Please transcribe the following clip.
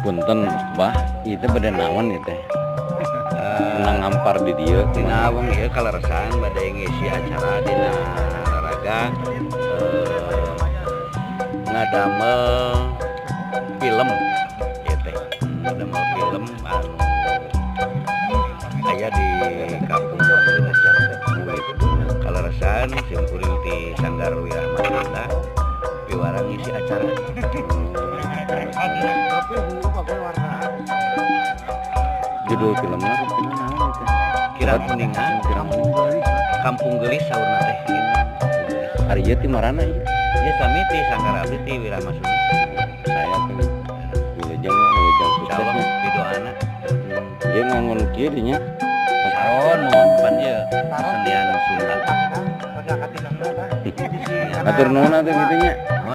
Punten, Bah, ieu teh bade naon ieu teh? Menang ngampar di dieu. Dina wengi ieu kaleresan bade ngisi acara dina raraga ngadamel film ieu teh. Ngadamel film anu aya di Kampung Indonesia. Kaleresan simkuring ti Sanggar Wirahma Sunda piwarang ngisi acara. Judul filmna rupina naon ieu teh? Kirang uninga. Kirang uninga. Kampung Geulis saurna teh gitu. Ari ieu ti marana ieu? Ieu sami ti Sanggar abdi, ti Wirahma Sunda. Saya teh wilujeng, wilujeng sukses Insyaallah nya. Pidoana. Ieu ngangon kieu dinya. Saron, mohon pan ieu kesenian Sunda. Atur nuhun atuh kitu nya.